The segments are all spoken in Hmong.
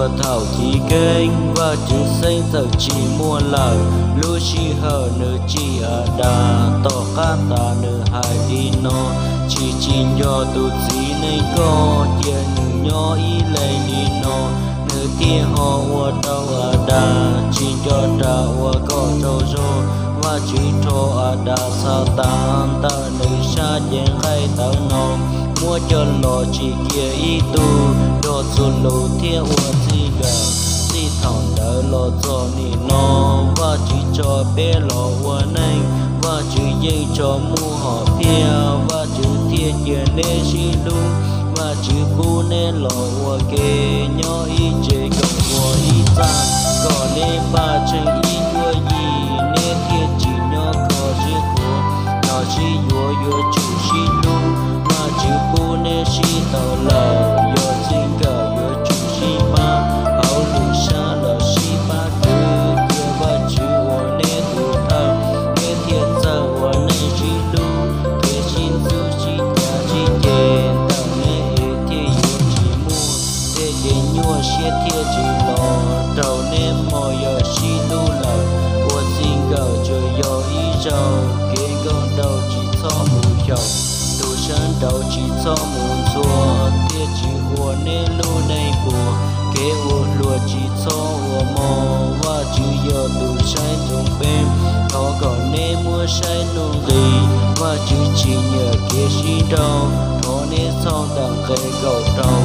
Thaum chiv keeb Vajtswv xeeb txawm tsis muaj lawm, lub sij hawm nws tsim Adas, tom qab tas nws hais li no: Tsis tsim nyog tus txiv neej koj, cia nws nyob ib leeg li no, nws thiaj ho ua rau Adas tsis nco ras ua kom tsaug zog. Vajtswv rho Adas Xatas ntawm nws sab cev nqaij tawv no, muab coj los tsim cia ib tug nrog txhua lus thiab ua txij nkawm. Txij thaum ntawd los txog nim no, Vajtswv tso peb los ua neej, Vajtswv yeej tso muaj hom phiaj, Vajtswv thiaj cia neb sib hlub. Vajtswv pub neb los ua ke, nyob ib tsev kom ua ib txaj, kom neb npaj tsheej ib cuab yig, neb thiaj tsis nyob kho siab qhuav. Los sib yuav yuav tsum sib hlub, Vajtswv pub neb sib tau lawm, yog txij nkawm yuav tsum sib pab, hauv lus sab los sib pab kwv. Cia Vajtswv ua neb tus thawj, neb thiaj txawj ua neej sib hlub, kev sib ntxub sib cav sib ceg ntawm neb es thiaj yuav tsis muaj, tej kev nyuaj siab thiaj tsis los rau neb mog. Yog sib hlub lawm, ua txij nkawm tsuas yog ib zaug, kev nkauj nraug tsis txhob mus xyaum, tus sab nraud tsis txhob mus ntxhua, thiaj tsis ua neb lub neej puas. Kev ua hluas tsis txhob ua mog, Vajtswv yog tus saib ntsoov peb. Thov kom neb muab saib nuj nqis, Vajtswv tsis nyiam kev sib nrauj. Thov neb txhob ntawm nqe kaum rau,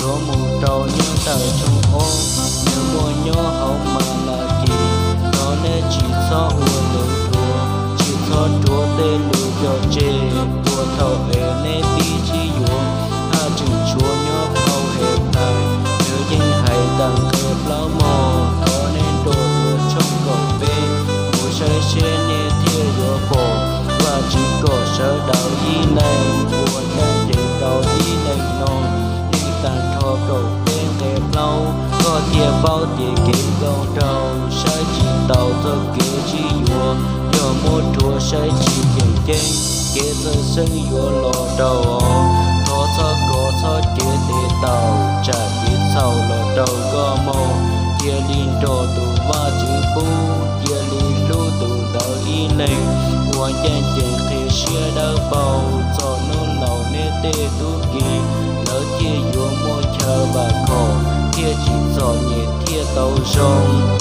rov mus rau nyob ntawm tshooj ob, nws muaj nyob hauv Malakis. Thov neb tsis txhob ua lwm tus, tsis txhob rhuav tej lus cog tseg uas thaum es neb pib sib yuav, haj tseem tshuav nyob hauv Henplais, nws yeej hais ntawm nqe plaub mog. Thov neb nrog tuav tshooj kaum peb mus saib seb neb thiaj yuav pom. Vajtswv kom sawv daws ib leeg ua ncaj ncees rau ib leeg no. Neej tag nrho kaum peb nqe plaub, koj thiaj paub tias kev nkauj nraug saib tsis taus txoj kev sib yuav, yog muab rhuav saib tsis tseem ceeb, kev txawj xeeb yuav los rau os. Thov txhob kov txhob cev tes taus, tsam kev txhaum los rau koj mog. Cia li nrog tus Vajtswv pub, cia li hlub tus ntawd ib leeg, ua ncaj ncees qhia siab dawb paug. Txog hnub laus neb tej tub ki, lawv thiaj yuav muaj chaw vam khom, thiaj tsis txom nyem thiaj tau zoo.